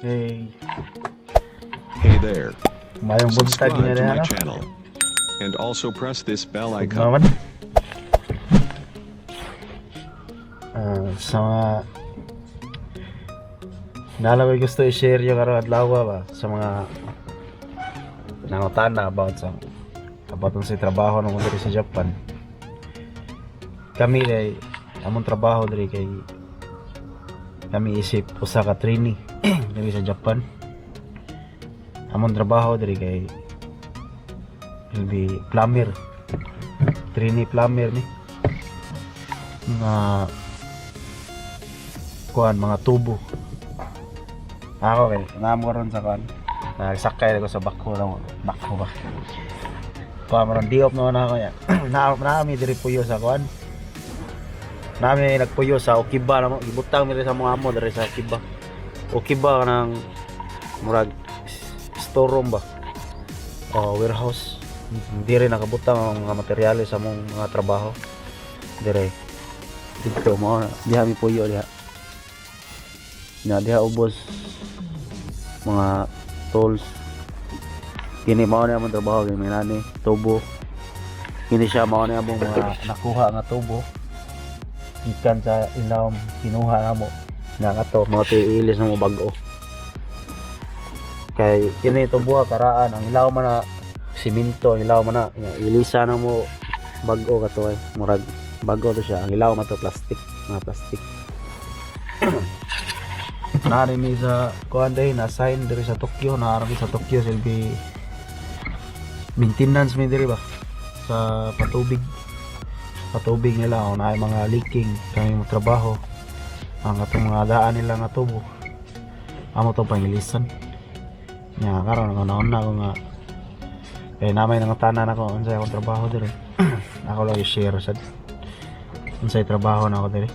Hey, Hey there. Maayong buntag Subscribe to niya my na. Channel. And also press this bell icon. Naman. Ah, sa mga nala ko gusto i-share yung karong adlaw ba sa mga nangutana about sa trabaho ng diri sa Japan. Kami kay among trabaho diri kay kami isip usa ka trainee diri sa Japan. Among trabaho diri kay will be plumber. Trainee plumber ni. Mga kuan, mga tubo. Ako kay namo ron sa kuan. Nagsakay ako sa bako lang, bako ba. Kuan maron diop naman ako ya. Na nami diri puyo sa kuan. Nami nagpuyo sa Okiba namo, gibutang mi diri sa mga amo diri sa Okiba. Okiba kanang murag storeroom ba. O warehouse. Diri nakabutang ang mga materyales sa among mga trabaho. Dire. Dito mo diha mi puyo diha. Na diha ubos mga tools. Kini mao na among trabaho kini nani tubo. Kini siya mao na among mga nakuha nga tubo. Gikan sa ilawom kinuha namo. Na kato mao ilis namo bag-o. Kay kini tubo karaan ang ilaw man na simento, ang ilaw man na ilisa na mo bag-o kato ay murag bag-o to siya. Ang ilaw man to plastic, mga plastic. Naari mi sa kuan day na sign diri sa Tokyo, naari mi sa Tokyo silbi maintenance mi diri ba sa patubig, patubig nila o naay mga leaking kami mo trabaho ang atong mga daan nila nga tubo amo to pangilisan nya. Karon nga naon na ako nga kay namay nangutana nako unsay akong trabaho diri, ako lang i-share sad unsay trabaho na ako diri.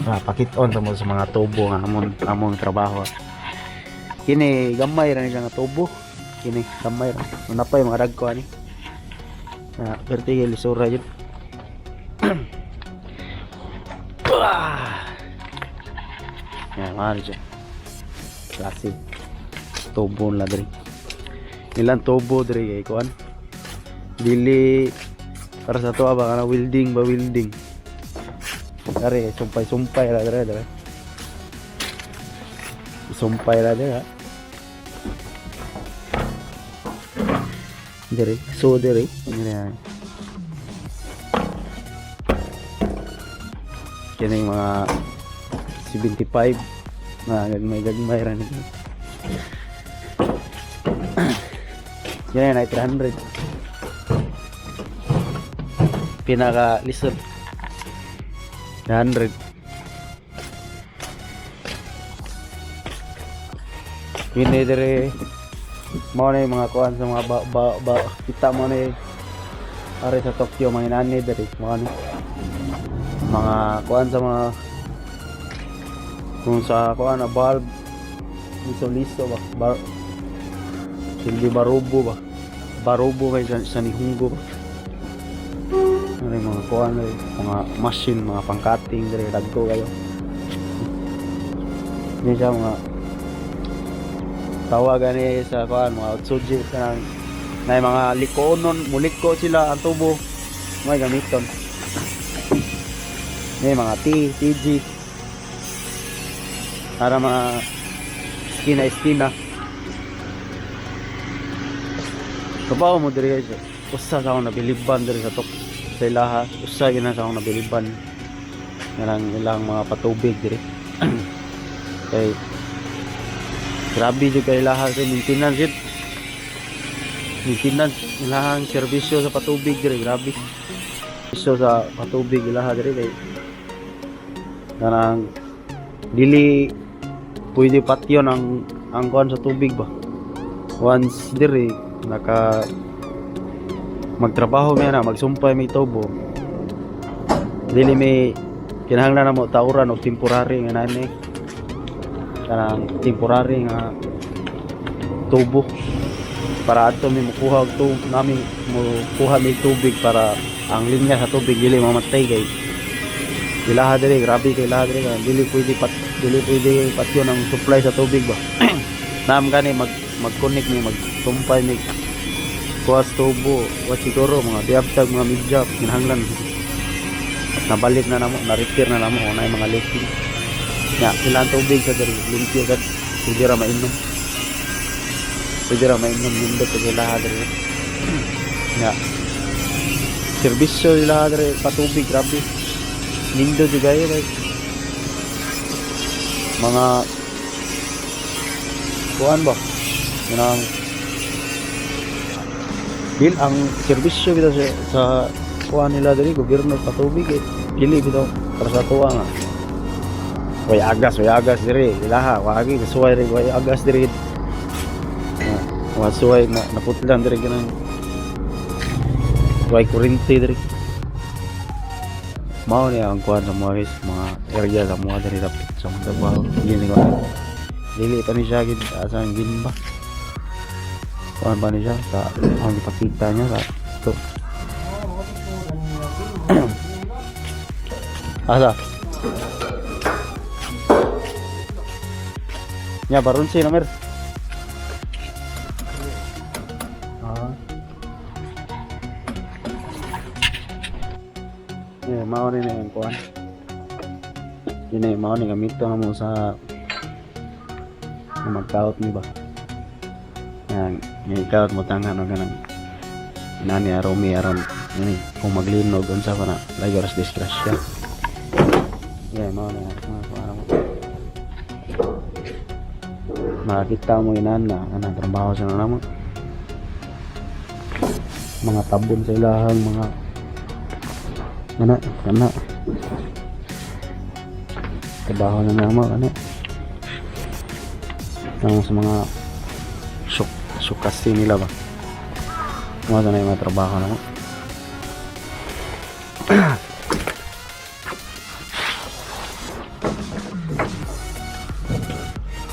Ah, pakit-on sa mo sa mga tubo nga among among trabaho. Kini gamay ra ni siya nga tubo. Kini gamay ra. Una pa yung mga dagko ani. Na perti kay lisura jud. Ah! Yan, mahal siya. Klase. Tubo na diri. Ilang tubo diri kay kuan. Dili para sa tuwa ba kana welding ba, welding. Dari sumpay-sumpay ra diri diri. Sumpay ra diri. Ha. Diri, so diri. Diri. Kini mga 75 na gagmay-gagmay ra ni. Yan ay 300. Pinaka lisod. 100. Kini dire mao na yung mga kuan sa mga ba, ba, ba kita mo na are sa Tokyo mga inani dire mga ano mga kuan sa mga kung sa kuan na bulb liso liso ba bar, silbi barubo ba, barubo kay sa Nihongo ba. Ano yung mga kuan diri, mga machine, mga pangcutting dire, dagko kayo. Hindi siya mga tawagan ni sa kuan mga otsuji kanang na mga likonon muliko sila ang tubo may gamiton ni mga T, TG para mga skina skina. Kabaw mo diri guys, usa sa akong nabiliban diri sa tok sa ilaha, usa gyud na sa akong nabiliban nga ilang mga patubig diri kay grabe jud kay ilaha sa maintenance jud, maintenance ilahang serbisyo sa patubig diri, grabe serbisyo sa patubig ilaha diri kay kanang dili pwede patyon ang kuan sa tubig ba. Once diri naka magtrabaho mi na magsumpay may tubo, dili may kinahanglan na mo tauran og temporary nga nani kanang temporary nga tubo para adto mi mukuha og tubig nami, mukuha mi tubig para ang linya sa tubig dili mamatay kay ilaha diri, grabe kay ilaha diri, dili pwede pat Dili pwede patyon ang supply sa tubig ba. Naam gani mag-connect ni, magtumpay ni kuha sa tubo wa siguro mga diabtag mga midya kinahanglan nabalik na namo, na repair na namo kung naay mga leaking. Nya ilang tubig sa diri limpyo gad, pwede ra mainom, pwede ra mainom, nindot sa ilaha diri. Nya serbisyo ilaha diri patubig, grabe nindot jud kayo kay mga kuan ba kanang bil ang serbisyo bitaw sa kuan nila diri, gobyerno, patubig eh dili bitaw para sa tuwa nga way agas, way agas diri ilaha, wagi suway diri, way agas diri. Ah, wa suway na naputlan diri, kanang way kuryente diri. Mao ni ang kuan sa mga guys, mga area sa mga diri dapit sa mga trabaho gini ko. Dili pa ni siya gid asa ang ginba, kuan pa ni siya sa ang ipakita niya sa to asa nya baron si namer. Ah. Yeah, mao ni na yung kuan. Yun eh, mao ni gamito na mo sa na magkaot ni ba. Yan, yung ikaot mo tangan o ganang inani aromi aron yun eh, kung maglinog unsa pa na lagi oras disgrasya. Yeah, mao ni mga kuan mo. Makakita mo inan na ana trabaho sa namo. Mga tabon sa ilahang mga ana ana trabaho na namo ano ang sa mga sukasi nila ba, mga na yung mga trabaho na mo.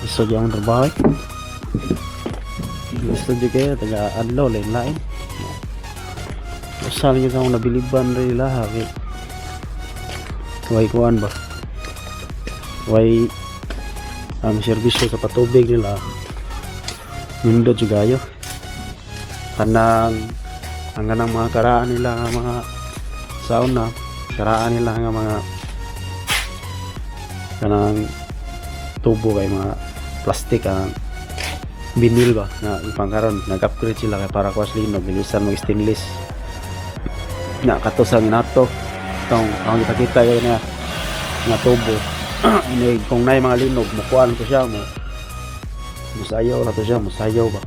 Gusto ang trabaho eh, gusto di kayo taga adlaw lain lain. Usal gyud akong nabiliban rin nila ha kay way kuan ba, way ang serbisyo sa patubig nila, nindot jud kayo. Kanang ang kanang mga karaan nila nga mga sauna, karaan nila nga mga kanang tubo kay mga plastic, ang vinyl ba na ipangkaron, nag-upgrade sila kay para kuwas linog, bilisan mag stainless na kato sa minato tong ang ipakita yun nga nga tubo. Ini kung naay mga linog, mukuan ko siya, mo musayaw na to siya, musayaw ba.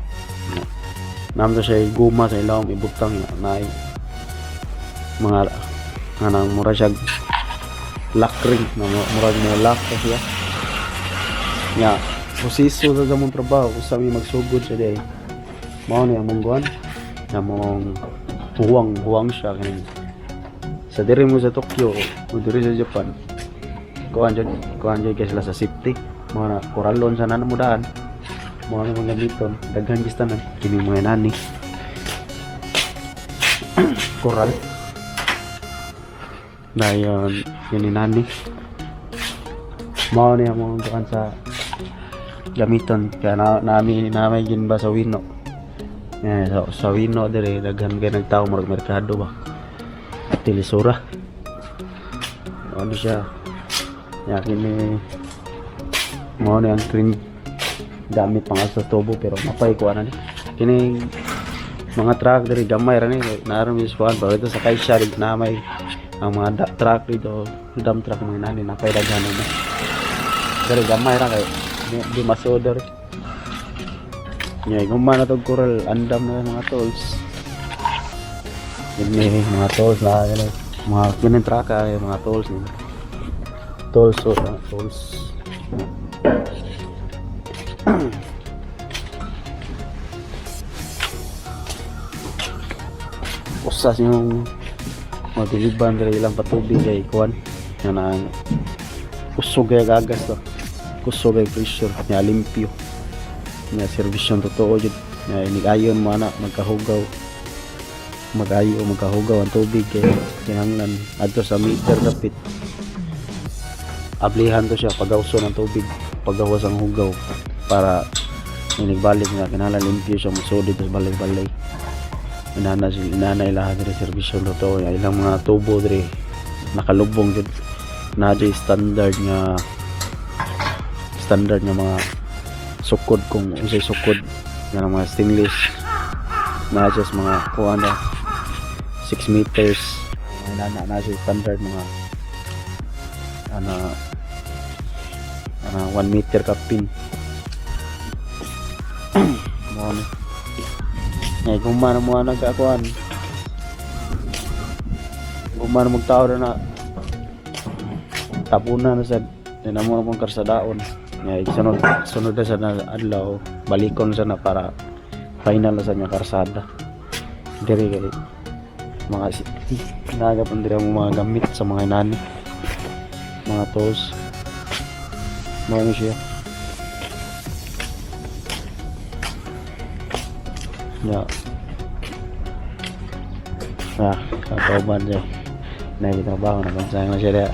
Naam to siya guma sa ilawom, ibutang na naay mga anang mura siya lock ring na murag mo lock pa siya. Nya proseso sa among trabaho, usa mi magsugod siya di mao ni among kuan, among huwang huwang siya kini sa diri mo sa Tokyo o diri sa Japan. Kuan jud kay sila sa safety, mao na koralon sa nanan mo daan, mao na mga gamiton, daghan gis tanan kini mga nani koral. Dayon kini nani mao ni among kuan sa gamiton kaya na nami namay ginba sa Wino. Yeah, sa Wino dire daghan kay nagtao, murag merkado ba, tilisura ano siya. Ya kini mao ni ang cream gamit pang sa tubo, pero mapay ko ana ni kini mga truck diri, gamay ra ni naaron mi sa kuan, pero ito sa kaysha dito na may ang mga truck dito, dump truck, mga nani napay daghan na diri, gamay ra kay di masodor. Nya guman na tog coral, andam na yung mga tools. Yun mga tools na yun, mga kining truck ay mga tools ni. Tools, so, tools. Usas yung mabiliban diri ilang patubig kay kuan. Yan ang kusog kay gagas to. Kusog kay pressure nya, limpyo. Nya servisyon totoo jud. Nya inigayon mo ana magkahugaw. Magayo magkahugaw ang tubig kay kinahanglan adto sa meter dapit. Ablihan to siya pagawso ng tubig, pagawas ang hugaw para inigbalik nga kinahanglan limpyo siya, musod dito sa balay-balay. Inana sila, inana ilaha diri serbisyo to ya, ilang mga tubo diri nakalubong jud na jud standard nga mga sukod, kung unsay sukod nga mga stainless na just mga kuan na 6 meters. Inana na siya standard mga ana ana 1 meter kapin mo ni. Ngay gumana mo nagkakuan. Gumana magtao na tapunan na sa dinamo na pong karsadaon. Ngay sunod sunod na sa na adlaw, balikon sa na para final na sa niya karsada. Diri kay mga naga pon diri ang mga gamit sa mga nani. Mga tools. Mga ano siya. Ya. Ah, katauban siya. Nagitrabaho na bansa na siya diya.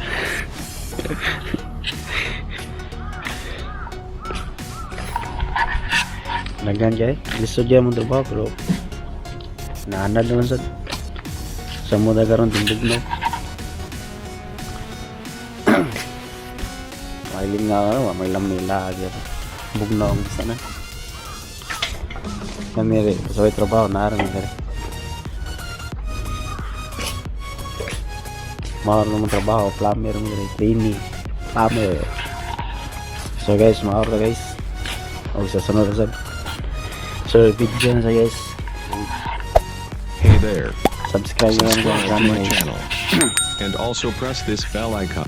Naghan kay, lisod diya mong trabaho pero naanad naman sa muda karon tindog no. Mahiling nga karon, may lamila gyud. Bugnaw ang sana. Kami rin, sa way trabaho, naarang rin. Mahal naman trabaho, plumber mo rin, trainee, plumber. So guys, mahal ka guys. O sa sunod sa. So video na sa guys. Hey there. Subscribe na lang sa Subscribe to channel my guys. channel. And also press this bell icon.